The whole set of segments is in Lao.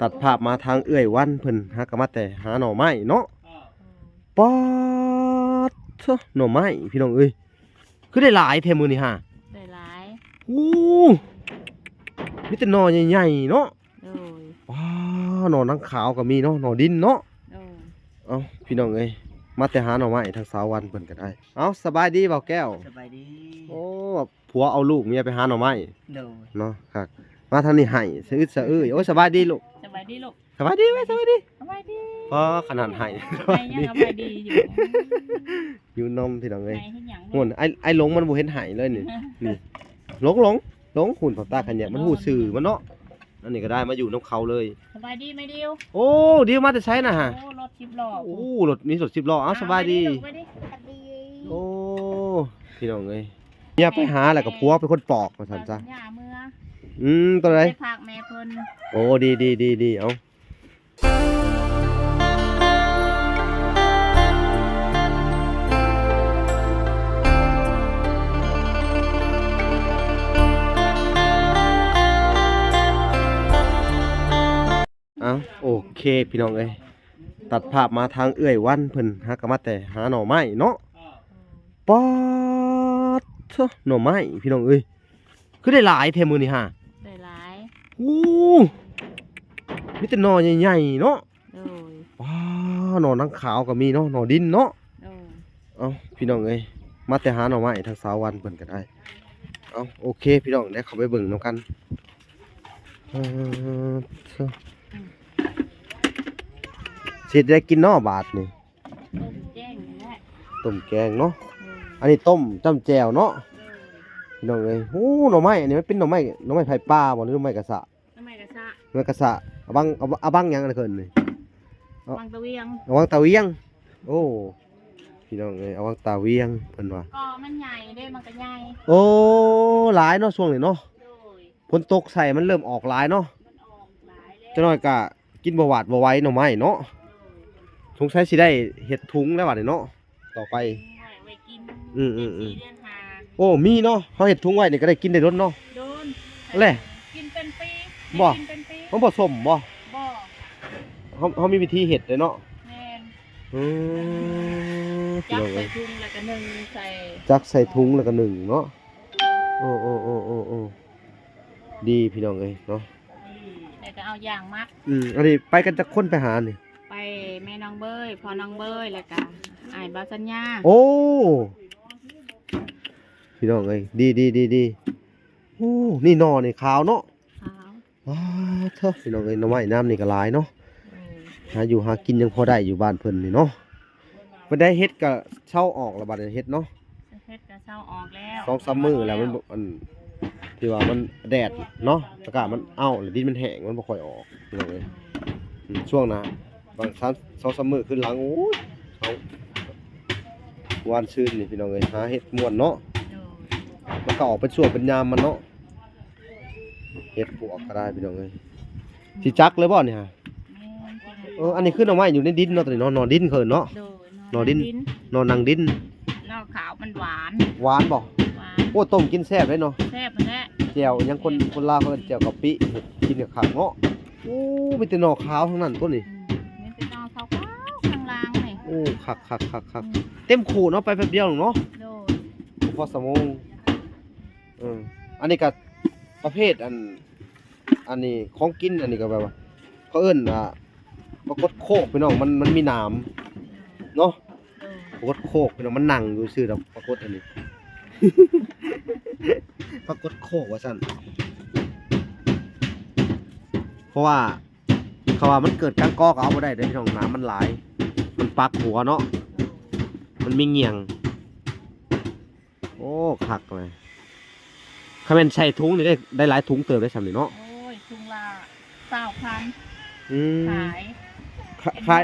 ຕັດພາບມາທາງເອື້ອຍວັນ ເພິ່ນຫາກໍມາແຕ່ຫາໜໍ່ໄມ້ເນາະ. ປາດໂທ້ ໜໍ່ໄມ້ພີ່ນ້ອງເອີຍ ຄືໄດ້ຫຼາຍແທ້ມື້ນີ້ຫາ. ໄດ້ຫຼາຍ. ໂອ້ ມີແຕ່ໜໍ່ໃຫຍ່ໆເນາະ. ໂດຍ. ວ້າ ໜໍ່ນາງຂາວກໍມີເນາະ ໜໍ່ດິນເນາະ. ໂດຍ. ເອົ້າ ພີ່ນ້ອງເອີຍ ມາແຕ່ຫາໜໍ່ໄມ້ ທາງສາວວັນເພິ່ນກໍໄດ້. ເອົ້າ ສະບາຍດີບ່າວແກ້ວ. ສະບາຍດີ. ໂອ້ ຜົວເອົາລູກເມຍໄປຫາໜໍ່ໄມ້. ໂດຍ. ເນາະ ຄັກ. ມາທາງນີ້ໃຫ້ສະອຶດສະເອີຍ. ໂອ້ຍ ສະບາຍດີລູກ. ສະບາຍດີລູກ. ສະບາຍດີເວີຍ ສະບາຍດີ. ສະບາຍດີ. ພໍຂະໜາດໃຫ້ ໃຫ້ຍັງສະບາຍດີຢູ່. ຢູ່ນຳພີ່ນ້ອງເອີຍ. ໃຫ້ເຮັດຫຍັງລູກ? ໂອ້ຍ ອ້າຍ ອ້າຍຫຼົງມັນບໍ່ເຫັນໃຫ້ເລີຍນີ້. ນີ້ ຫຼົງ ຫຼົງ ຫຼົງ ຫຸ່ນ ປາກຕາຂະແຍງ ມັນຮູ້ຊື່ມັນເນາະ. ອັນນີ້ກໍໄດ້ມາຢູ່ນຳເຂົາເລີຍ. ສະບາຍດີແມ່ດິວ. ໂອ້ ດິວມາແຕ່ໃສນະຫະ? ໂອ້ ລົດສິບລໍ້. ໂອ້ ລົດ ມີລົດສິບລໍ້. ເອົ້າ ສະບາຍດີ. ສະບາຍດີ. ໂອ້ ພີ່ນ້ອງເອີຍ ເມຍໄປຫາແລ້ວກໍຜົວເປັນຄົນປອກ ວ່າຊັ້ນຊະ. ອືມ ຕົວໃດ? ໄປພາກແມ່ເພິ່ນ. ໂອ້ ດີ ດີ ດີ ດີ. ເອົາ ເອົ້າ ໂອເຄ ພີ່ນ້ອງເອີຍ ຕັດພາບມາທາງເອື້ອຍວັນ ເພິ່ນຫາກໍມາແຕ່ຫາໜໍ່ໄມ້ເນາະ. ປາດໂທ້ ໜໍ່ໄມ້ພີ່ນ້ອງເອີຍ ຄືໄດ້ຫຼາຍແທ້ມື້ນີ້ຫາ. ໄດ້ຫຼາຍ. ໂອ້ ມີແຕ່ໜໍ່ໃຫຍ່ໆເນາະ. ໂດຍ. ວ້າ ໜໍ່ນາງຂາວກໍມີເນາະ ໜໍ່ດິນເນາະ. ໂດຍ. ເອົ້າ ພີ່ນ້ອງເອີຍ ມາແຕ່ຫາໜໍ່ໄມ້ ທາງສາວວັນເພິ່ນກໍໄດ້. ເອົ້າ ໂອເຄ ພີ່ນ້ອງ ດຽວເຂົ້າໄປເບິ່ງນຳກັນ. ເອີ ຊິໄດ້ກິນເນາະບາດນີ້. ຕົ້ມແກງນີ້ແຫຼະ ຕົ້ມແກງເນາະ. ເອີ ອັນນີ້ຕົ້ມຈ້ຳແຈ່ວເນາະ. ເອີ ພີ່ນ້ອງເອີຍ ໂອ້ ໜໍ່ໄມ້ ອັນນີ້ມັນເປັນໜໍ່ໄມ້ ໜໍ່ໄມ້ໄຜ່ປ່າບໍ່ ຫຼືໜໍ່ໄມ້ກະຊະ? ໜໍ່ໄມ້ກະຊະ. ໜໍ່ໄມ້ກະຊະ. ອາບັງ ອາບັງຫຍັງອັນເອີ້ນນີ້? ອາບັງຕາວຽງ. ອາບັງຕາວຽງ. ໂອ້ ພີ່ນ້ອງເອີຍ ອາບັງຕາວຽງເພິ່ນວ່າ ກໍມັນໃຫຍ່ເດ້ ມັນກໍໃຫຍ່. ໂອ້ ຫຼາຍເນາະຊ່ວງນີ້ເນາະ. ໂດຍ. ຝົນຕົກໃສ່ມັນເລີ່ມອອກຫຼາຍເນາະ. ມັນອອກຫຼາຍແລ້ວ ຈັກໜ້ອຍກະກິນບໍ່ຫວາດບໍ່ໄຫວໜໍ່ໄມ້ເນາະ. ໂດຍ. ສົງໄສຊິໄດ້ເຮັດທຸງແລ້ວບາດນີ້ເນາະ ຕໍ່ໄປ. ໄວ້ ໄວ້ກິນ. ອືມໆໆ ເດືອນສີ່ເດືອນຫ້າ. ໂອ້ ມີເນາະ ເຮົາເຮັດທຸງໄວ້ນີ້ກໍໄດ້ກິນໄດ້ດົນເນາະ. ໂດນ. ແຫຼະ ກິນເປັນປີ. ບໍ່? ກິນເປັນປີ. ມັນບໍ່ສົ້ມບໍ່? ບໍ່. ເຮົາ ເຮົາມີວິທີເຮັດເດ້ເນາະ. ແມ່ນ. ອືມ ຈັກໃສ່ທຸງແລ້ວກໍໜຶ້ງໃສ່ ຈັກໃສ່ທຸງແລ້ວກໍໜຶ້ງເນາະ. ໂອ້ ໂອ້ ໂອ້ ໂອ້ ໂອ້ ດີພີ່ນ້ອງເອີຍເນາະ. ແລ້ວກໍເອົາຢາງມັດ. ອືມ ອັນນີ້ໄປກັນຈັກຄົນໄປຫານີ້? ໄປແມ່ນ້ອງເບີຍ ພໍ່ນ້ອງເບີຍ ແລ້ວກໍອ້າຍບ່າວສັນຍາ. ໂອ້ ພີ່ນ້ອງເອີຍ ດີໆໆໆ. ໂອ້ ນີ້ໜໍ່ນີ້ຂາວເນາະ. ຂາວ. ວ້າໂທ້ ພີ່ນ້ອງເອີຍ ໜໍ່ໄມ້ຍາມນີ້ກໍຫຼາຍເນາະ. ເອີ ຫາຢູ່ຫາກິນຍັງພໍໄດ້ຢູ່ບ້ານເພິ່ນນີ້ເນາະ. ເພິ່ນໄດ້ເຫັດກໍເຊົາອອກແລ້ວ ບັດນີ້ເຫັດເນາະ. ເຫັດກໍເຊົາອອກແລ້ວ ສອງສາມມື້ແລ້ວ. ມັນ ອັນ ທີ່ວ່າມັນແດດເນາະ ອາກາດມັນເອົ້າ ແລ້ວດິນມັນແຫ້ງ ມັນບໍ່ຄ່ອຍອອກ ພີ່ນ້ອງເອີຍ. ອືມ ຊ່ວງໜ້າ ບາງສາມ ສອງສາມມື້ຂຶ້ນຫຼັງ ໂອ້ຍ ເອົາ ວານຊືນນີ້ ພີ່ນ້ອງເອີຍ ຫາເຫັດມ່ວນເນາະ. ໂດຍ. ມັນກໍອອກເປັນຊ່ວງເປັນຍາມມັນເນາະ. ເຫັດປວກກໍໄດ້ພີ່ນ້ອງເອີຍ. ຊິຈັກເລີຍບໍ່ນີ້ຫະ? ແມ່ນ. ເອີ ອັນນີ້ຄືໜໍ່ໄມ້ຢູ່ໃນດິນເນາະ ຕົວນີ້ເນາະ ໜໍ່ດິນເຂົາເອີ້ນເນາະ. ໂດຍ. ໜໍ່ດິນ ໜໍ່ໜັງດິນ. ໜໍ່ໜັງດິນ ໜໍ່ຂາວມັນຫວານ. ຫວານບໍ່? ຫວານ. ໂອ້ ຕົ້ມກິນແຊບເດ້ເນາະ. ແຊບຫັ້ນແຫຼະ. ແຈ່ວຫຍັງຄົນ ຄົນລາວເຂົາເອີ້ນແຈ່ວກະປິ ເຮັດກິນກໍຄັກເນາະ. ໂອ້ ມີແຕ່ໜໍ່ຂາວທັງນັ້ນຕົວນີ້. ອືມ ມີແຕ່ໜໍ່ຂາວໆ ຂ້າງລ່າງນີ້. ໂອ້ ຄັກໆໆໆ. ອືມ ເຕັມໂຄເນາະ ໄປແປັບດຽວໜຶ່ງເນາະ. ໂດຍ. ພໍສະໂມງ. ເອີ ອັນນີ້ກໍປະເພດ ອັນ ອັນນີ້ຂອງກິນ ອັນນີ້ກໍແບບວ່າ ເຂົາເອີ້ນວ່າປາກົດໂຄກ ພີ່ນ້ອງ ມັນ ມັນມີໜາມເນາະ. ເອີ ປາກົດໂຄກ ພີ່ນ້ອງ ມັນນັ່ງຢູ່ຊື່ດອກ ປາກົດອັນນີ້ ປາກົດໂຄກວ່າຊັ້ນ. ເພາະວ່າ ເຂົາວ່າມັນເກີດກາງກໍ ກໍເອົາບໍ່ໄດ້ເດ້ ພີ່ນ້ອງ ໜາມມັນຫຼາຍ ມັນປັກຫົວເນາະ ມັນມີຫຍັງ. ໂອ້ ຄັກເລີຍ. ຄັນແມ່ນໃສ່ຖົງນີ້ໄດ້ ໄດ້ຫຼາຍຖົງເຕີບໄດ້ຊ່ຳນີ້ເນາະ. ໂອ້ຍ ຖົງລະຊາວພັນ. ອືມ ຂາຍ ຂະ ຂາຍ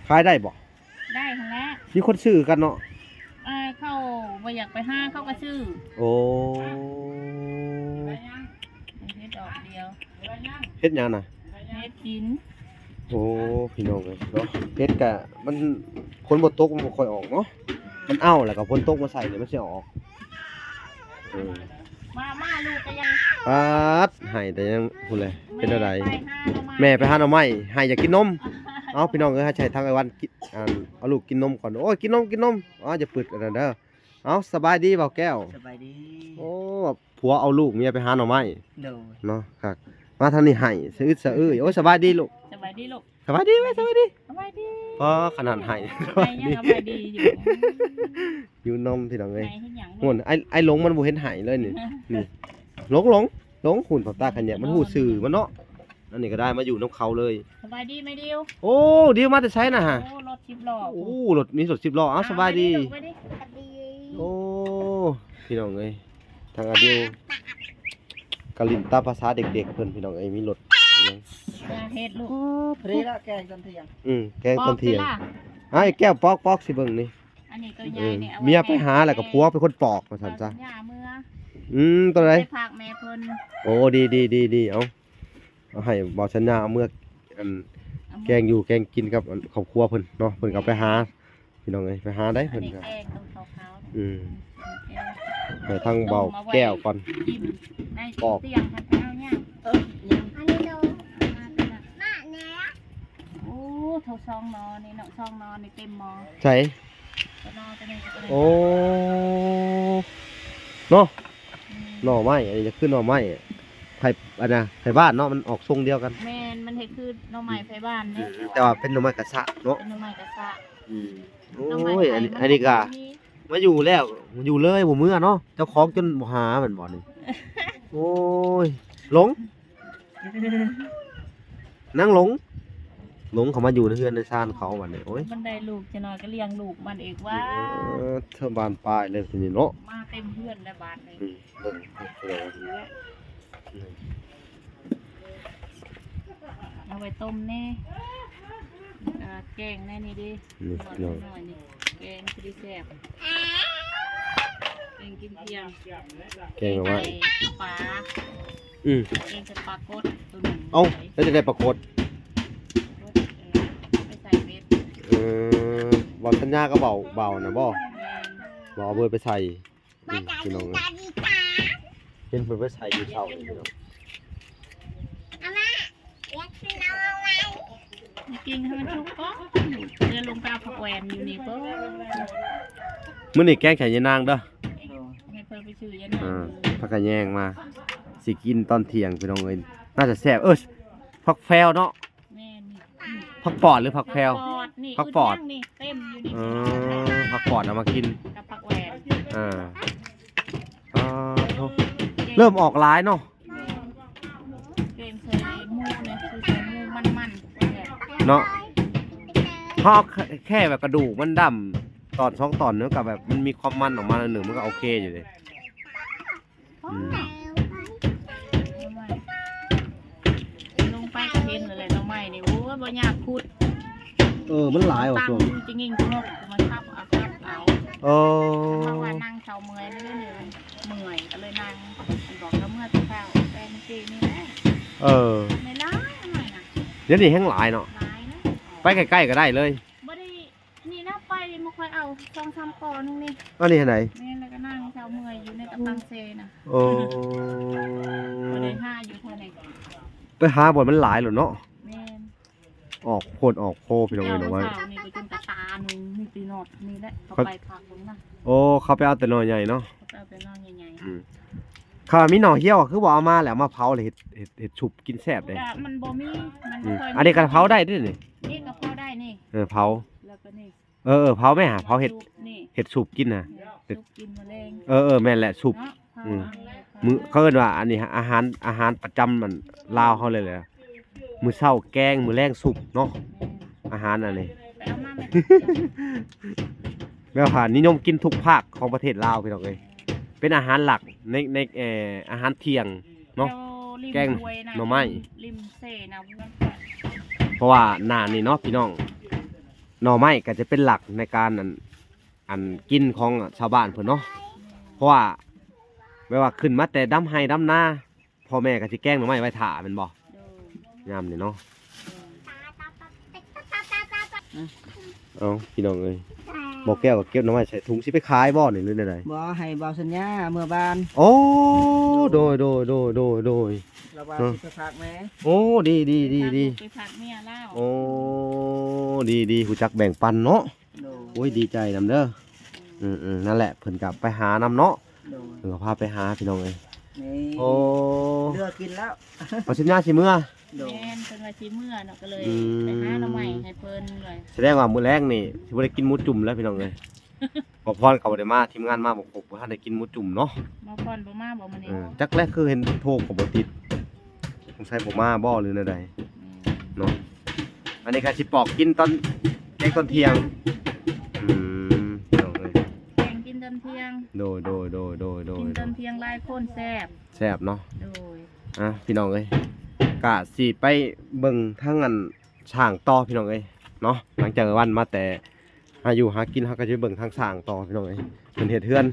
ຂາຍໄດ້ບໍ່? ໄດ້ຫັ້ນແຫຼະ ມີຄົນຊື້ຄືກັນເນາະ. ເອີ ເຂົາບໍ່ຢາກໄປຫາ ເຂົາກໍຊື້. ໂອ້ ເຮັດດອກດຽວ. ເຮັດຫຍັງນະ? ເຮັດກິນ. ໂອ້ ພີ່ນ້ອງເອີຍເນາະ ເຫັດກະມັນ ຝົນບໍ່ຕົກມັນບໍ່ຄ່ອຍອອກເນາະ ມັນເອົ້າ ແລ້ວກໍຝົນຕົກມາໃສ່ນີ້ມັນຊິອອກ. ເອີ ມາ ມາ ລູກກໍຍັງ ປາດ ໄຫ້ແຕ່ຍັງພຸ້ນແຫຼະ ເປັນແນວໃດ? ແມ່ໄປຫາໜໍ່ໄມ້ ໄຫ້ຢາກກິນນົມ. ເອົ້າ ພີ່ນ້ອງເອີຍ ໃຫ້ທາງອ້າຍວັນກິນ ອັນ ເອົາລູກກິນນົມກ່ອນ. ໂອ້ຍ ກິນນົມ ກິນນົມ. ອໍ ຢ່າປຶດອັນນັ້ນເດີ. ເອົ້າ ສະບາຍດີບ່າວແກ້ວ. ສະບາຍດີ. ໂອ້ ຜົວເອົາລູກເມຍໄປຫາໜໍ່ໄມ້. ໂດຍ. ເນາະ ຄັກ. ມາທາງນີ້ໄຫ້ສະອຶດສະອືຍ. ໂອ້ຍ ສະບາຍດີລູກ. ສະບາຍດີລູກ. ສະບາຍດີເວີຍ ສະບາຍດີ. ສະບາຍດີ. ອໍ ຂະໜາດໄຫ້ ໄຫ້ຍັງສະບາຍດີຢູ່. ຫິວນົມ ພີ່ນ້ອງເອີຍ. ໄຫ້ເຮັດຫຍັງລູກ? ໂຫ ອ້າຍ ອ້າຍຫຼົງມັນບໍ່ເຫັນໄຫ້ເລີຍນີ້. ນີ້ ຫຼົງ ຫຼົງ ຫຼົງ ຫຸ່ນ ພັບຕາຂະແຍງ ມັນຮູ້ຊື່ມັນເນາະ. ອັນນີ້ກໍໄດ້ມາຢູ່ນຳເຂົາເລີຍ. ສະບາຍດີແມ່ດິວ. ໂອ້ ດິວມາແຕ່ໃສນະຫະ? ໂອ້ ລົດສິບລໍ້. ໂອ້ ລົດ ມີລົດສິບລໍ້. ເອົ້າ ສະບາຍດີ. ສະບາຍດີ. ໂອ້ ພີ່ນ້ອງເອີຍ ທາງອາດິວກະຫຼິ້ນຕາມພາສາເດັກໆເພິ່ນ ພີ່ນ້ອງເອີຍ. ມີລົດອີຫຍັງ ຢ່າເຮັດລູກ. ອໍ ພໍດີລະ ແກງຕອນທ່ຽງ. ອືມ ແກງຕອນທ່ຽງ. ອ້າຍແກ້ວປອກໆ ຊິເບິ່ງນີ້. ອັນນີ້ໂຕໃຫຍ່ນີ້ ເອີ ເອົາໄວ້ ເມຍໄປຫາແລ້ວກໍຜົວເປັນຄົນປອກວ່າຊັ້ນຊະ. ເອົາສັນຍາເມືອ ອືມ ໂຕໃດ? ໄປຝາກແມ່ເພິ່ນ. ໂອ້ ດີໆໆໆ. ເອົາ ເອົາໃຫ້ບ່າວສັນຍາເອົາເມືອ ອັນ ເອົາເມືອ ແກງຢູ່ແກງກິນກັບ ອັນ ຄອບຄົວເພິ່ນເນາະ. ເພິ່ນກໍໄປຫາ ພີ່ນ້ອງເອີຍ ໄປຫາໄດ້ເພິ່ນກໍ ອັນນີ້ແກງຕົວຂາວໆ. ອືມ ແກງ ໃຫ້ທາງບ່າວແກ້ວກ່ອນ ກິນໃນ ອອກ ຕຽງຄັນເອົາຫຍັງ. ເອີ ອັນນີ້ໂດ ມາແລ້ວ. ໂອ້ ເທົ່າສອງໜໍ່ນີ້ເນາະ ສອງໜໍ່ນີ້ເຕັມໝໍ້. ໃສ? ໂອ້ ເນາະ ອືມ ໜໍ່ໄມ້ ອັນນີ້ຈະຄືໜໍ່ໄມ້ໄຜ ອັນນະ ໄຜບ້ານເນາະ ມັນອອກຊົງດຽວກັນ. ແມ່ນ ມັນເຮັດຄືໜໍ່ໄມ້ໄຜບ້ານເດ້. ອືມ ແຕ່ວ່າເປັນໜໍ່ໄມ້ກະຊະເນາະ. ເປັນໜໍ່ໄຜ່ກະຊະ. ອືມ ໂອ້ຍ ອັນນີ້ ອັນນີ້ກະມາຢູ່ແລ້ວ ຢູ່ເລີຍ ບໍ່ເມືອເນາະ. ເຈົ້າຂອງຈົນບໍ່ຫາແມ່ນບໍ່ນີ້? ໂອ້ຍ ຫຼົງ ນາງຫຼົງ ຫຼົງເຂົ້າມາຢູ່ໃນເຮືອນໃນຊານເຂົາບັດນີ້. ໂອ້ຍ ມັນໄດ້ລູກຈັກໜ້ອຍກໍລ້ຽງລູກມັນເອງວ່າ. ເອີ ເທິງບານປາຍເລີຍທີນີ້ເນາະ ມາເຕັມເຮືອນແລ້ວບາດນີ້. ອືມ ເບິ່ງ ເອົາໄວ້ຕົ້ມແດ່ ແລ້ວກໍແກງແດ່ນີ້ເດ້. ນີ້ ນ້ອຍໆນີ້ ແກງຊິໄດ້ແຊບ ແກງກິນທ່ຽງ. ແກງເອົາໄວ້ ແກງໃສ່ປາ. ອືມ ແກງໃສ່ປາກົດໂຕໜຶ່ງ. ເອົ້າ ແລ້ວຈັ່ງໃດປາກົດ? ເອີ ບໍ່ສັນຍາກັບເບົາ ເບົານະບໍ່? ແມ່ນ ບໍ່ເອົາເບີດໄປໃສ່. ອືມ ພີ່ນ້ອງເອີຍ ເຫັນເພິ່ນໄປໃສ່ຢູ່ເຊົ້ານີ້ພີ່ນ້ອງ. ເອົາມາ ຢາກກິນເອົາໄວ້ ກິນໃຫ້ມັນສຸກກ່ອນ ດຽວລົງໄປເອົາຜັກແວ່ນຢູ່ນີ້ເບິ່ງ. ມື້ນີ້ແກງໃສ່ຍານາງເດີ ໃຫ້ເພິ່ນໄປຊື້ຍານາງ. ອ່າ ຜັກຂະແຍງມາ ຊິກິນຕອນທ່ຽງພີ່ນ້ອງເອີຍ ໜ້າຈະແຊບ. ເອີ ຜັກແພວເນາະ. ແມ່ນ ຜັກປອດຫຼືຜັກແພວ? ຜັກປອດນີ້ ຜັກປອດ ອຶດແຮງນີ້ ເຕັມຢູ່ນີ້. ເອີ ຜັກປອດເອົາມາກິນກັບຜັກແວ່ນ. ເອີ ອ່າ ໂທ້ ເລີ່ມອອກຫຼາຍເນາະ. ແກງໃສ່ໝູນະ ໃສ່ໝູມັນໆ ເນາະ. ເຮົາເອົາແຄ່ແບບກະດູກມັນດຳຕອນສອງຕອນ ມັນກະແບບມັນມີຄວາມມັນອອກມາໜ້ອຍໜຶ່ງ ມັນກະໂອເຄຢູ່ເດ. ອືມ ລົງໄປກໍເຫັນແລ້ວແຫຼະ ໜໍ່ໄມ້ນີ້. ໂອ້ຍ ບໍ່ຍາກຂຸດ. ເອີ ມັນຫຼາຍວ່າ ຕຳ ຊ່ວງນີ້ ຈິງໆ ສະໜຸກ ມາທັບເອົາ ທັບເອົາ. ເອີ ເພາະວ່ານັ່ງເຊົາເມື່ອຍແລ້ວນີ້ ເມື່ອຍກໍເລີຍນັ່ງ. ບອກລາວເມື່ອແຕ່ເຊົ້າ ແຕ່ມື້ກີ້ນີ້ແຫຼະ. ເອີ ໄດ້ຫຼາຍ ໜໍ່ໄມ້ນະ. ດຽວນີ້ແຮງຫຼາຍເນາະ. ຫຼາຍນະ ໄປໃກ້ໆກໍໄດ້ເລີຍ. ບໍ່ໄດ້ ນີ້ນະ ໄປມາຄ່ອຍເອົາສອງສາມກໍໜຶ່ງນີ້. ອັນນີ້ຫັ້ນໃດ? ແມ່ນ ແລ້ວກໍນັ່ງເຊົາເມື່ອຍຢູ່ໃນຕະປັງເຊນະ. ໂອ້ ບໍ່ໄດ້ຫາຢູ່ເທົ່າໃດ ໄປຫາບ່ອນມັນຫຼາຍໂລດເນາະ. ແມ່ນ ອອກໂພດອອກໂພ ພີ່ນ້ອງເອີຍ. ເອົາເນາະ ເຊົ້ານີ້ກໍຈົນກະຕາໜຶ່ງ ມີແຕ່ໜໍ່ນີ້ແຫຼະ ເຂົາໄປພັກເບິ່ງນະ. ໂອ້ ເຂົາໄປເອົາແຕ່ໜໍ່ໃຫຍ່ເນາະ. ເຂົາໄປເອົາແຕ່ໜໍ່ໃຫຍ່ໆ. ອືມ ຄັນວ່າມີໜໍ່ຫ່ຽວ ຄືບໍ່ເອົາມາແລ້ວ ມາເຜົາແລ້ວເຮັດ ເຮັດ ເຮັດຊຸບກິນແຊບເດ້. ມັນບໍ່ມີ ມັນບໍ່ຄ່ອຍມີ. ອັນນີ້ກໍເຜົາໄດ້ເດ້ນີ້. ນີ້ກໍເຜົາໄດ້ນີ້. ເອີ ເຜົາ ແລ້ວກໍນີ້ ເອີ ເຜົາແມ່ຫາ ເຜົາເຮັດ ນີ້ ເຮັດຊຸບກິນນະ. ຊຸບກິນມື້ແລງ. ເອີ ເອີ ແມ່ນແຫຼະ ຊຸບ. ເນາະ ອືມ ມື້ ເຂົາເອີ້ນວ່າອັນນີ້ອາຫານ ອາຫານປະຈຳອັນລາວເຮົາເລີຍແຫຼະ. ມື້ເຊົ້າແກງ ມື້ແລງຊຸບເນາະ. ແມ່ນ ອາຫານອັນນີ້ ໄປເອົາມາແມ່ ແບບວ່ານິຍົມກິນທຸກພາກຂອງປະເທດລາວ ພີ່ນ້ອງເອີຍ. ເປັນອາຫານຫຼັກໃນ ໃນ ເອີ ອາຫານທ່ຽງເນາະ. ແກງໜໍ່ໄມ້ ລິມເຊນະ. ເພາະວ່າໜ້ານີ້ເນາະ ພີ່ນ້ອງ ໜໍ່ໄມ້ກໍຈະເປັນຫຼັກໃນການ ອັນ ອັນກິນຂອງຊາວບ້ານເພິ່ນເນາະ. ເພາະວ່າແບບວ່າຂຶ້ນມາແຕ່ດຳໄຮ່ດຳນາ ພໍ່ແມ່ກໍຊິແກງໜໍ່ໄມ້ໄວ້ຖ້າແມ່ນບໍ່? ໂດຍ ຍາມນີ້ເນາະ. ໂດຍ ເອົ້າ ພີ່ນ້ອງເອີຍ ບໍ່ແກ້ວກໍເກັບໜໍ່ໄມ້ໃສ່ຖົງ ຊິໄປຂາຍບໍ່ນີ້ ຫຼືແນວໃດ? ບໍ່ ໃຫ້ບ່າວສັນຍາເມືອບ້ານ. ໂອ້ ໂດຍ ໂດຍ ໂດຍ ໂດຍ ໂດຍ ລາວວ່າ ເອີ ຊິໄປຝາກແມ່. ໂອ້ ດີ ດີ ດີ ດີ ໄປຝາກເມຍລາວ. ໂອ້ ດີ ດີ ຮູ້ຈັກແບ່ງປັນເນາະ. ໂດຍ ໂອ້ຍ ດີໃຈນຳເດີ. ອືມ ອືມ ນັ້ນແຫຼະ ເພິ່ນກໍໄປຫານຳເນາະ. ໂດຍ ເພິ່ນກໍພາໄປຫາ ພີ່ນ້ອງເອີຍ. ນີ້ ໂອ້ ເຫຼືອກິນແລ້ວ ເພິ່ນສັນຍາຊິເມືອ. ໂດຍ ແມ່ນ ເພິ່ນວ່າຊິເມືອເນາະ ກໍເລີຍ ອືມ ໄປຫາໜໍ່ໄມ້ໃຫ້ເພິ່ນ. ສະແດງວ່າມື້ແລງນີ້ຊິບໍ່ໄດ້ກິນໝູຈຸ່ມແລ້ວ ພີ່ນ້ອງເອີຍ. ໝໍພອນກໍບໍ່ໄດ້ມາ ທີມງານມາບໍ່ຄົບ ບໍ່ທັນໄດ້ກິນໝູຈຸ່ມເນາະ. ໝໍພອນບໍ່ມາບໍ່ມື້ນີ້? ເອີ ຈັກແຫຼະ ຄືເຫັນໂທກໍບໍ່ຕິດ ສົງໄສບໍ່ມາບໍ່ ຫຼືແນວໃດ ອືມ ເນາະ. ອັນນີ້ກໍຊິປອກກິນຕອນ ແກງຕອນທ່ຽງ. ອືມ ພີ່ນ້ອງເອີຍ ແກງກິນຕອນທ່ຽງ. ໂດຍ ໂດຍ ໂດຍ ໂດຍ ໂດຍ ກິນຕອນທ່ຽງຫຼາຍຄົນແຊບ ແຊບເນາະ. ໂດຍ ອ່ະ ພີ່ນ້ອງເອີຍ ກະຊິໄປເບິ່ງທາງອັນ ສ້າງຕໍ່ ພີ່ນ້ອງເອີຍເນາະ. ຫຼັງຈາກວັນມາແຕ່ຫາຢູ່ຫາກິນ ເຮົາກໍຊິເບິ່ງທາງສ້າງຕໍ່ ພີ່ນ້ອງເອີຍ. ເພິ່ນເຮັດເຮືອນ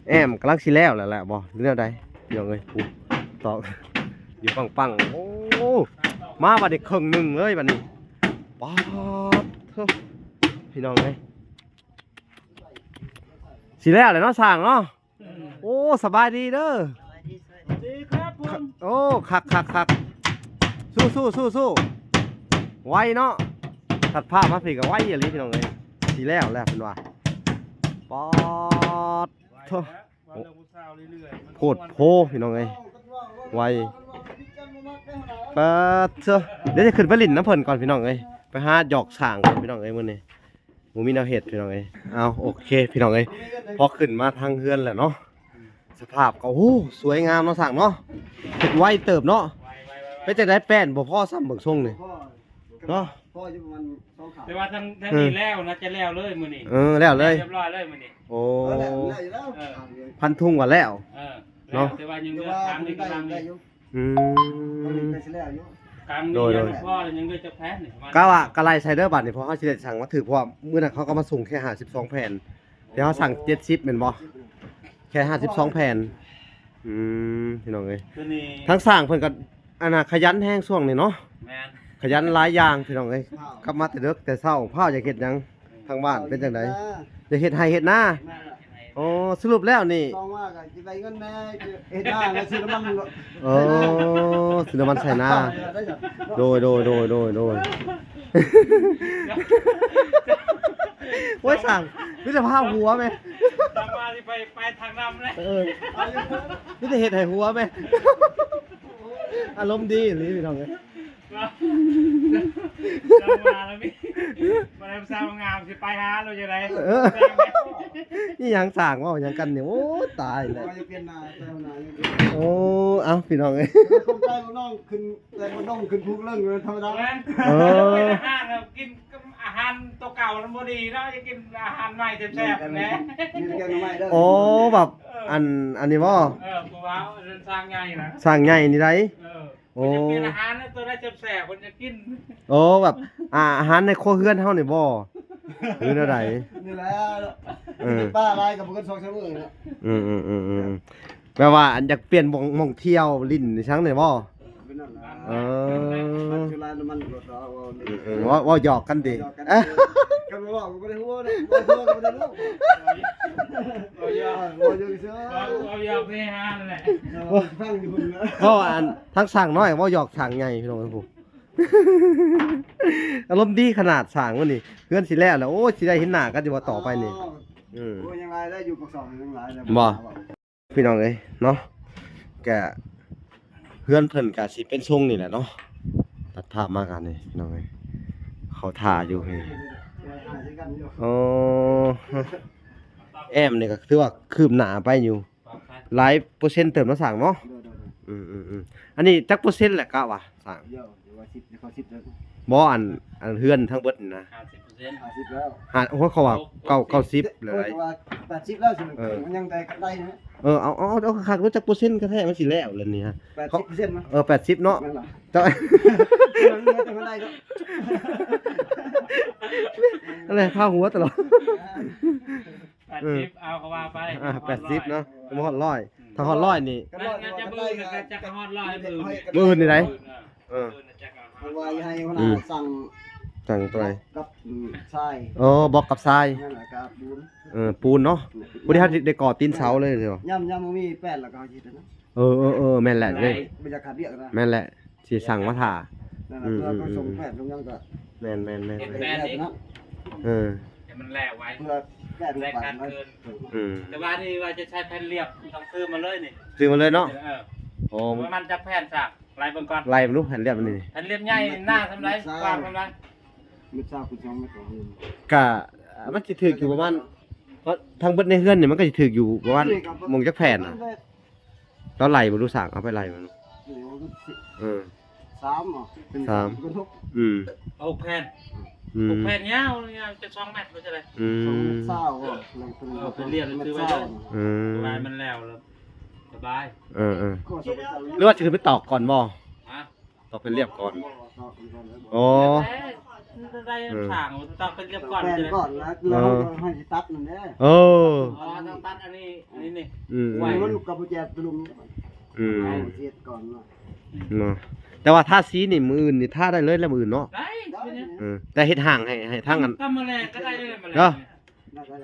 ແອ້ມກຳລັງຊິແລ້ວແລ້ວແຫຼະບໍ່ ຫຼືແນວໃດ ພີ່ນ້ອງເອີຍ. ປູກຕອກຢູ່ປັງໆ. ໂອ້ ມາບັດນີ້ເຄິ່ງໜຶ່ງເລີຍບັດນີ້. ປາດໂທ້ ພີ່ນ້ອງເອີຍ ຊິແລ້ວແລ້ວເນາະ ສ້າງເນາະ. ໂອ້ ສະບາຍດີເດີ. ສະບາຍດີ ສະບາຍດີ ດີຄັບຜົມ. ໂອ້ ຄັກໆໆ ສູ້ໆໆໆ ໄວເນາະ. ຕັດພາບມາພີ້ກໍໄວອີ່ຫຼີ ພີ່ນ້ອງເອີຍ. ຊິແລ້ວແລ້ວເພິ່ນວ່າ. ປາດໂທ້ ໂພດໂພ ພີ່ນ້ອງເອີຍ ໄວ. ປາດໂທ້ ດຽວຈະຂຶ້ນໄປຫຼິ້ນນຳເພິ່ນກ່ອນ ພີ່ນ້ອງເອີຍ. ໄປຫາຢອກສ້າງກ່ອນ ພີ່ນ້ອງເອີຍ ມື້ນີ້. ບໍ່ມີແນວເຮັດ ພີ່ນ້ອງເອີຍ. ເອົາ ໂອເຄ ພີ່ນ້ອງເອີຍ ພໍຂຶ້ນມາທາງເຮືອນແລ້ວເນາະ. ສະພາບກໍ ໂອ້ ສວຍງາມເນາະ ຊ່າງເນາະ. ເຮັດໄວເຕີບເນາະ. ເປັນຈັ່ງໃດ ແປ້ນບໍ່ພໍຊ້ຳເບິ່ງຊົງນີ້ເນາະ. ພໍຢູ່ປະມານສອງຂາ ແຕ່ວ່າທາງ ທາງນີ້ແລ້ວນະ ຈະແລ້ວເລີຍມື້ນີ້. ເອີ ແລ້ວເລີຍ ຮຽບຮ້ອຍເລີຍມື້ນີ້. ໂອ້ ເອີ ແລ້ວ ແລ້ວຢູ່ແລ້ວ. ເອີ ພັນທຸງວ່າແລ້ວ. ເອີ ເນາະ ແລ້ວ ແຕ່ວ່າຍັງເຫຼືອຄ້າງນີ້ກຳລັງ ອືມ ໂດຍ ໂດຍ ພໍແລ້ວ ຍັງເຫຼືອຈັກແຜ່ນນີ້. ກະວ່າກະໄລ່ໃສ່ເດີບາດນີ້ ເພາະເຮົາຊິໄດ້ສັ່ງມາຖືກ ເພາະວ່າມື້ນັ້ນເຂົາກໍມາສົ່ງແຄ່ຫ້າສິບສອງແຜ່ນ ແຕ່ເຮົາສັ່ງເຈັດສິບແມ່ນບໍ່? ແຄ່ຫ້າສິບສອງແຜ່ນ. ອືມ ພີ່ນ້ອງເອີຍ ທາງຊ່າງເພິ່ນກໍ ອັນນ່າ ຂະຫຍັນແຮງຊ່ວງນີ້ເນາະ. ແມ່ນ ຂະຫຍັນຫຼາຍຢ່າງ ພີ່ນ້ອງເອີຍ. ກັບມາແຕ່ເດິກແຕ່ເຊົ້າ ພ້າວຢາກເຮັດຫຍັງ? ທາງບ້ານເປັນຈັ່ງໃດ? ຢາກເຮັດໄຮ່ເຮັດນາ. ໂອ້ ສະຫຼຸບແລ້ວນີ້ ຕ້ອງວ່າກໍຊິໄດ້ເງິນແດ່ ເຮັດນາແລ້ວຊື້ນ້ຳມັນ. ໂອ້ ຊື້ນ້ຳມັນໃສ່ນາ. ໂດຍ ໂດຍ ໂດຍ ໂດຍ ໂດຍ. ໂອ້ຍ ຊ່າງ ມີແຕ່ພາບຫົວແມ່. ຕາມມາຊິໄປ ໄປທາງນຳແຫຼະ. ເອີ ມີແຕ່ເຮັດໃຫ້ຫົວແມ່. ອາລົມດີອີ່ຫຼີ ພີ່ນ້ອງເອີຍ. ເຈົ້າວ່າລະມີ ບໍ່ໄດ້ຜູ້ສາວງາມຊິໄປຫາໂລດຈັ່ງໃດ. ເອີ ອີ່ຫຍັງ ຊ່າງເວົ້າຫຍັງກັນນີ້? ໂອ້ ຕາຍແລ້ວ. ວ່າຈະປ່ຽນໜ້າ ແຕ່ງໜ້າຢູ່. ໂອ້ ເອົ້າ ພີ່ນ້ອງເອີຍ ຄົນໃຕ້ນ້ອງຂຶ້ນ ແຕ່ງມາດົງຂຶ້ນພູເລິງເລີຍ ທຳມະດາ. ແມ່ນ ເອີ ໄປຮ້ານອາຫານ ກິນອາຫານໂຕເກົ່າມັນບໍ່ດີເນາະ ຢາກກິນອາຫານໃໝ່ແຊບໆແດ່. ມີແຕ່ແກງໜໍ່ໄມ້ເດີ. ໂອ້ ແບບ ເອີ ອັນ ອັນນີ້ບໍ່? ເອີ ຜູ້ວ່າຊ່າງໃຫຍ່ນະ ຊ່າງໃຫຍ່ນີ້ໃດ. ເອີ ໂອ້ ເພິ່ນຈະປ່ຽນອາຫານໂຕໃດແຊບໆ ເພິ່ນຈະກິນ. ໂອ້ ແບບ ອາ ອາຫານໃນຄົວເຮືອນເຮົານີ້ບໍ່ ຫຼືແນວໃດ? ນີ້ແຫຼະ ເອີ ປາຫຼາຍກໍບໍ່ເກີນສອງສາມມື້ເນາະ. ອືມໆໆໆ ແບບວ່າອັນຢາກປ່ຽນໝ່ອງ ໝ່ອງທ່ຽວຫຼິ້ນອີ່ຫຍັງນີ້ບໍ່? ເປັນນັ້ນລະ. ເອີ ມັນຄືລາຍນ້ຳມັນລົດເນາະ. ເວົ້າ ເວົ້າ ເວົ້າຫຍອກກັນຕິ ຫຍອກກັນ. ຄັນບໍ່ເວົ້າກໍບໍ່ໄດ້ຮູ້ເດ້ ບໍ່ຮູ້ກໍບໍ່ໄດ້ຮູ້. ເວົ້າຫຍອກ ເວົ້າຢູ່ຊື່ ເວົ້າ ເວົ້າຫຍອກເຮຮານັ້ນແຫຼະ. ເອີ ຟັງຢູ່ພຸ້ນນະ ເວົ້າອັນ ທັງຊ່າງນ້ອຍເວົ້າຫຍອກຊ່າງໃຫຍ່ ພີ່ນ້ອງເອີຍ. ອາລົມດີຂະໜາດຊ່າງມື້ນີ້ ເຮືອນຊິແລ້ວແລ້ວ. ໂອ້ຍ ຊິໄດ້ເຫັນໜ້າກັນຢູ່ບໍ່ຕໍ່ໄປນີ້? ອໍ ອືມ ໂອ້ຍ ຍັງຫຼາຍໄດ້ຢູ່ ປາກຊ່ອງຍັງຫຼາຍໄດ້. ບໍ່ ພີ່ນ້ອງເອີຍເນາະ ກະເຮືອນເພິ່ນກະຊິເປັນຊົງນີ້ແຫຼະເນາະ. ຕັດພາບມາກັນນີ້ ພີ່ນ້ອງເອີຍ ເຂົາຖ້າຢູ່ນີ້. ໂອ້ ແອ້ມນີ້ກໍຖືວ່າຄືບໜ້າໄປຢູ່ ຫຼາຍເປີເຊັນເຕີບເນາະ ຊ່າງເນາະ. ໂດຍໆໆ ອືມໆໆ ອັນນີ້ຈັກເປີເຊັນແຫຼະ ກະວ່າຊ່າງ? ເອີ ວ່າສິບ ເຂົ້າສິບແລ້ວ. ບໍ່ ອັນ ອັນເຮືອນທັງເບິດນີ້ນະ ຫ້າສິບເປີເຊັນ. ຫ້າສິບແລ້ວ ຫ້າ ໂອ້ຍ ເຂົາວ່າເກົ້າ ເກົ້າສິບແລ້ວ. ໂອ້ຍ ແຕ່ວ່າແປດສິບແລ້ວຊິ ເອີ ມັນຍັງໄດ້ ໄດ້ນະ. ເອີ ເອົາ ເອົາ ເອົາຄັກໆ ຮູ້ຈັກເປີເຊັນກະແທ້ ມັນຊິແລ້ວແລ້ວນີ້ຮະ. ແປດສິບເປີເຊັນນະ. ເອີ ແປດສິບເນາະ. ແມ່ນລະ ເຈົ້າ ອັນນັ້ນແຫຼະ ພາຫົວຕະຫຼອດ. ແປດສິບ ເອີ ເອົາ ກໍວ່າໄປ ອ່າ ແປດສິບເນາະ ບໍ່ຮອດຮ້ອຍ. ອືມ ຖ້າຮອດຮ້ອຍນີ້ ກໍ ກໍ ກໍຈະມື້ອື່ນ ກໍຈະຮອດຮ້ອຍມື້ອື່ນ ມື້ອື່ນນີ້ໃດ. ເອີ ເອີ ເພາະວ່າຢາກໃຫ້ຫົວໜ້າ ອືມ ສັ່ງ ສ້າງຕົວໃດ? ກັບ ອືມ ຊາຍ ເອີ ບລັອກກັບຊາຍ ນັ້ນລະກະປູນ ເອີ ປູນເນາະ ແມ່ນ ພໍດີເຮົາໄດ້ກໍ່ຕີນເສົາເລີຍເນາະ ຍາມ ຍາມບໍ່ມີແປ້ນລະກະເຮົາເຮັດນະ ເອີ ເອີ ເອີ ແມ່ນແຫຼະ ບໍ່ຢາກຂາດວຽກນະ ແມ່ນແຫຼະ ຊິສັ່ງມາຖ້າ ນັ້ນລະ ອືມ ເພື່ອໄປສົ່ງແປ້ນສົ່ງຫຍັງກະ ແມ່ນໆໆ ເຮັດແປ້ນອີກ ເອີ ໃຫ້ມັນແລ້ວໄວ ເພື່ອແປ້ນໄປ ອືມ ແຕ່ວ່ານີ້ວ່າຈະໃຊ້ແຜ່ນລຽບ ຕ້ອງຊື້ມາເລີຍນີ້ ຊື້ມາເລີຍເນາະ ເອີ ໂອ້ ປະມານຈັກແຜ່ນຊະ ໄລ່ເບິ່ງກ່ອນ ໄລ່ເບິ່ງດູແຜ່ນລຽບນີ້ ແຜ່ນລຽບໃຫຍ່ໜາສ່ຳໃດ ກວ້າງສ່ຳໃດ ເມັດຊາວຄູນສອງເມັດ ກະ ມັນຊິຖືກຢູ່ປະມານ ເພາະທັງເບິດໃນເຮືອນນີ້ມັນກະຊິຖືກຢູ່ປະມານ ໝ່ອງຈັກແຜ່ນນະ ລອງໄລ່ເບິ່ງດູ ຊ່າງ ເອົາໄປໄລ່ເບິ່ງ ເອີ ສາມເນາະ ເປັນ ສາມ ເປັນຫົກ ອືມ ຫົກແຜ່ນ ອືມ ຫົກແຜ່ນຍາວ ຍາວຈັກສອງແມັດບໍ່ຈັ່ງໃດ ອືມ ສອງແມັດຊາວບໍ່ ເອີ ເປັນລຽບ ເປັນລຽບ ເປັນລຽບ ອືມ ລາຍມັນແລ້ວ ລະ ສະບາຍ ເອີໆ ຫຼືວ່າຊິຂຶ້ນໄປຕອກກ່ອນບໍ່? ຮະ? ຕອກເປັນລຽບກ່ອນ ອໍ ໄດ້ ເອີ ສ້າງ ຕອກເປັນລຽບກ່ອນ ແປນກ່ອນ ແລ້ວ ເອີ ເຮົາກໍໃຫ້ຊິຕັດນັ້ນແຫຼະ ເອີ ອໍ ຕ້ອງຕັດອັນນີ້ ອັນນີ້ນີ້ ອືມ ໄວ້ ມັນກໍບໍ່ແຈກຕະລຸມ ອືມ ເອົາເຮັດກ່ອນເນາະ ເນາະ ແຕ່ວ່າທາສີນີ້ມື້ອື່ນນີ້ທາໄດ້ເລີຍແລ້ວ ມື້ອື່ນເນາະ ໄດ້ ເອີ ແຕ່ເຮັດຫ້າງໃຫ້ ໃຫ້ທາງອັນ ກຳມະແລງກໍໄດ້ເລີຍ ມະແລງ ເນາະ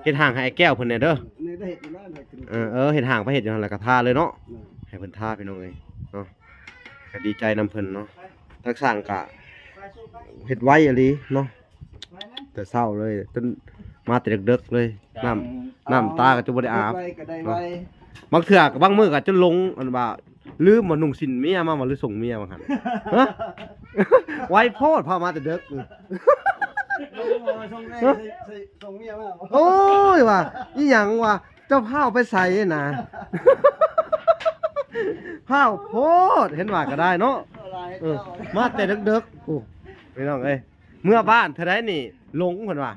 ເຮັດຫ້າງໃຫ້ອ້າຍແກ້ວເພິ່ນແດ່ເດີ ເອີ ເອີ ເຮັດຫ້າງໄປເຮັດຢູ່ຫັ້ນ ແລ້ວກໍທາເລີຍເນາະ ເອີ ໃຫ້ເພິ່ນທາ ພີ່ນ້ອງເອີຍເນາະ ກໍດີໃຈນຳເພິ່ນເນາະ ທາງຊ່າງກໍເຮັດໄວອີ່ຫຼີເນາະ ແຕ່ເຊົ້າເລີຍ ຈົນມາແຕ່ເດິກໆເລີຍ ນ້ຳ ນ້ຳຕາກໍຈົນບໍ່ໄດ້ອາບ ເຮັດໄວກໍໄດ້ໄວ ເນາະ ບາງເທື່ອກໍ ບາງມື້ກໍຈົນຫຼົງ ອັນວ່າ ລືມວ່ານຸ່ງສິ້ນເມຍມາ ວ່າ ຫຼືສົ່ງເມຍວ່າຫັ້ນ ຮະ ໄວໂພດ ພາມາແຕ່ເດິກ ສົ່ງເມຍ ສົ່ງເມຍມາ ໂອ້ຍ ວ່າ ອີຫຍັງວ່າ ເຈົ້າພາວໄປໃສນະ ພາວໂພດ ເຫັນວ່າກໍໄດ້ເນາະ ເອີ ມາແຕ່ເດິກໆ ໂອ້ ພີ່ນ້ອງເອີຍ ເມືອບ້ານເທື່ອໃດນີ້ຫຼົງ ເພິ່ນວ່າ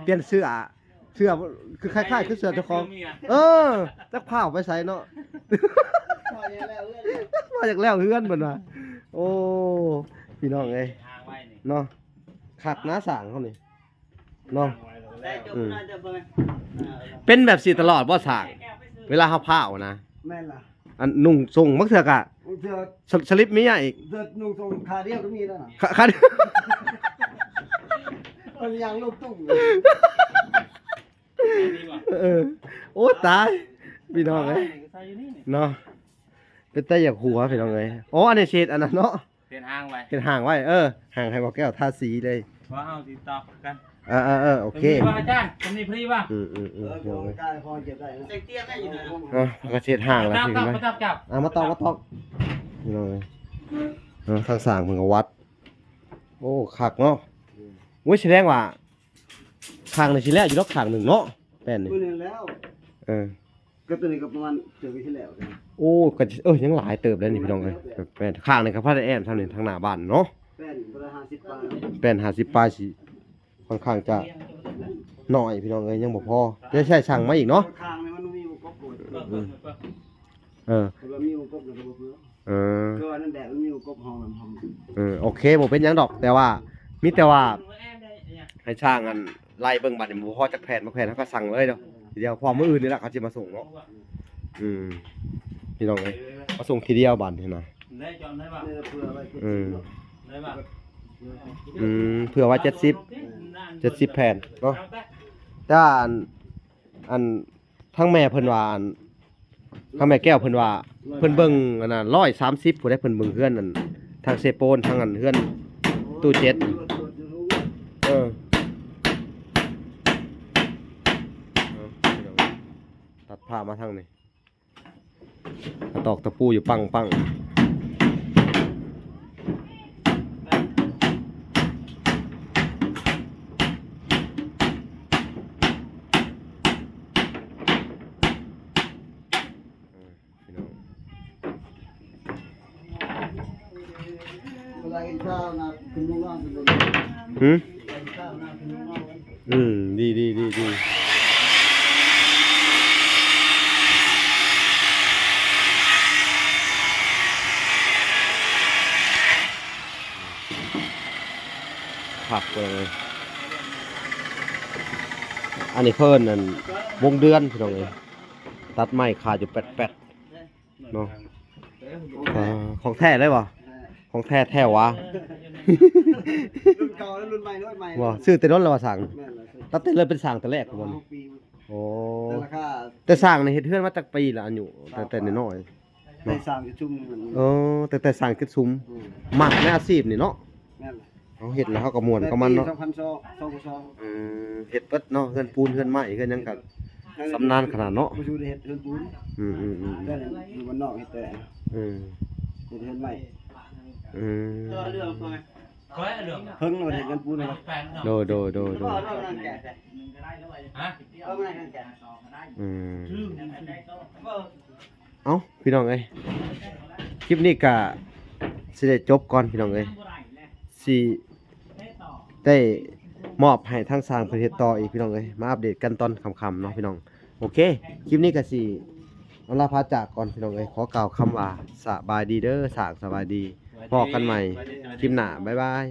ຫຼົງ ປ່ຽນເສື້ອ ເສື້ອຄືຄ້າຍໆຄືເສື້ອເຈົ້າຂອງ ເອີ ຈັກພາວໄປໃສເນາະ ວ່າຢາກແລ້ວເຮືອນເພິ່ນວ່າ ໂອ້ ພີ່ນ້ອງເອີຍ ເນາະ ຄັກນະຊ່າງເຮົານີ້ເນາະ ອືມ ເປັນແບບຊີ້ຕະຫຼອດບໍ່ຊ່າງ ເວລາເຮົາພາວນະ ແມ່ນລະ ອັນນຸ່ງສົ່ງ ບາງເທື່ອກະ ບາງເທື່ອ ສະ ສະລິບເມຍອີກ ເທື່ອນຸ່ງສົ່ງຂາດຽວກໍມີແລ້ວນະ ຂາ ຂາດ ເອີ ເອີ ໂອ້ ຕາຍ ພີ່ນ້ອງເອີຍ ເນາະ ເປັນຕາຢາກຫົວ ພີ່ນ້ອງເອີຍ ອໍ ອັນນີ້ຊິເຮັດອັນນັ້ນເນາະ ເຮັດຮ່າງໄວ້ ເຮັດຮ່າງໄວ້ ເອີ ຮ່າງໃຫ້ບໍ່ແກ້ວທາສີເລີຍ ວ່າເຮົາຊິຕອກກັນ ເອີໆໆ ໂອເຄ ມີວ່າອາຈານ ມັນມີຟຣີວ່າ ອືມໆໆ ເອີ ພີ່ນ້ອງເອີຍ ເອີ ເຮົາກໍຊິເຮັດຮ່າງແລ້ວ ມາຕອກ ມາຕອກ ພີ່ນ້ອງເອີຍ ເອີ ທາງສ້າງເພິ່ນກໍວັດ ໂອ້ ຄັກເນາະ ອືມ ໂອ້ຍ ສະແດງວ່າ ຂ້າງນີ້ຊິແລ້ວຢູ່ດອກ ຂ້າງໜຶ່ງເນາະ ແປ້ນນີ້ ມື້ນີ້ແລ້ວ ເອີ ກໍຕົວນີ້ກໍປະມານເກືອບຊິແລ້ວ ໂອ້ ກໍ ເອີ ຍັງຫຼາຍເຕີບເດ້ນີ້ ພີ່ນ້ອງເອີຍ ແປ້ນ ຂ້າງນີ້ກໍພໍໄດ້ແອ້ມຊ່ຳນີ້ ທາງໜ້າບ້ານເນາະ ແປ້ນບໍ່ໄດ້ຫ້າສິບປາຍ ແປ້ນຫ້າສິບປາຍຊິ ຄ່ອນຂ້າງຈະໜ້ອຍ ພີ່ນ້ອງເອີຍ ຍັງບໍ່ພໍ ຈະໃຊ້ຊ່າງມາອີກເນາະ ຂ້າງນີ້ມັນມີວົງກົບ ເອີ ເອີ ເພາະວ່າມີວົງກົບແລ້ວກໍບໍ່ເປືອງ ເອີ ຄືວ່ານັ້ນແຫຼະ ມັນມີວົງກົບຫ້ອງນຳຫ້ອງ ເອີ ໂອເຄ ບໍ່ເປັນຫຍັງດອກ ແຕ່ວ່າ ມີແຕ່ວ່າ ໃຫ້ຊ່າງອັນ ໄລ່ເບິ່ງບາດນີ້ ບໍ່ພໍຈັກແຜ່ນ ບໍ່ແຜ່ນເຮົາກໍສັ່ງເລີຍເນາະ ທີດຽວ ເພາະມື້ອື່ນນີ້ລະເຂົາຊິມາສົ່ງເນາະ ອືມ ພີ່ນ້ອງເອີຍ ມາສົ່ງທີດຽວບາດນີ້ນະ ອືມ ອືມ ເພື່ອໄວ້ເຈັດສິບ ເຈັດສິບແຜ່ນເນາະ ແຕ່ວ່າອັນ ອັນ ທາງແມ່ເພິ່ນວ່າ ອັນ ທາງແມ່ແກ້ວເພິ່ນວ່າ ເພິ່ນເບິ່ງອັນນັ້ນ ຮ້ອຍສາມສິບ ຜູ້ໃດ ເພິ່ນເບິ່ງເຮືອນ ອັນ ທາງເຊໂປນ ທາງ ອັນ ເຮືອນຕູ້ເຈັດ ເອີ ຕັດພາບມາທາງນີ້ ຕອກຕະປູຢູ່ປັງໆ. ຫືມ? ອືມ ດີ ດີ ດີ ດີ ຄັກເລີຍ ອັນນີ້ເພິ່ນ ອັນ ວົງເດືອນ ພີ່ນ້ອງເອີຍ ຕັດໄມ້ຂາດຢູ່ແປັດໆ ເນາະ ຂອງແທ້ເລີຍບໍ່? ຂອງແທ້ແທ້ຫວາ? ລຸ້ນເກົ່າແລະລຸ້ນໃໝ່ ລຸ້ນໃໝ່ ບໍ່ ຊື້ແຕ່ດົນແລ້ວວ່າຊ່າງ? ແມ່ນແລ້ວ ຕັ້ງແຕ່ເລີ່ມເປັນຊ່າງແຕ່ແລກພຸ້ນບໍ່ນີ້? ຫົກປີ ໂອ້ ແຕ່ລາຄາ ແຕ່ຊ່າງນີ້ເຮັດເຮືອນມາຈັກປີລະ ອາຍຸຕັ້ງແຕ່ນ້ອຍໆ? ແຕ່ຊ່າງຈຸດຊຸມ ເອີ ຕັ້ງແຕ່ຊ່າງຈຸດຊຸມ ອືມ ມັກໃນອາຊີບນີ້ເນາະ? ແມ່ນແຫຼະ ເຮົາເຮັດແລ້ວເຮົາກໍມ່ວນກັບມັນເນາະ. ສອງພັນສອງ ສອງພັນສອງ ອືມ ເຮັດເບິດເນາະ ເຮືອນປູນເຮືອນໄມ້ເຮືອນຫຍັງກໍຊຳນານຂະໜາດເນາະ. ບໍ່ຢູ່ໄດ້ເຮັດເຮືອນປູນ ອືມໆໆ ແຕ່ຢູ່ບ້ານນອກເຮັດແຕ່ ອືມ ເຮັດເຮືອນໄມ້ ອືມ ເພິ່ງເຮັດເຮືອນປູນ. ໂດຍໆໆໆ ອືມ ເອົ້າ ພີ່ນ້ອງເອີຍ ຄລິບນີ້ກະຊິໄດ້ຈົບກ່ອນ ພີ່ນ້ອງເອີຍ ຊິໄດ້ມອບໃຫ້ທາງຊ່າງເພິ່ນເຮັດຕໍ່ອີກ ພີ່ນ້ອງເອີຍ ມາອັບເດດກັນຕອນຄ່ຳໆເນາະ ພີ່ນ້ອງ. ໂອເຄ ຄລິບນີ້ກະຊິອຳລາພາຈາກກ່ອນ ພີ່ນ້ອງເອີຍ ຂໍກ່າວຄຳວ່າສະບາຍດີເດີ ຊ່າງ ສະບາຍດີ ພໍ້ກັນໃໝ່ຄລິບໜ້າ ບາຍບາຍ.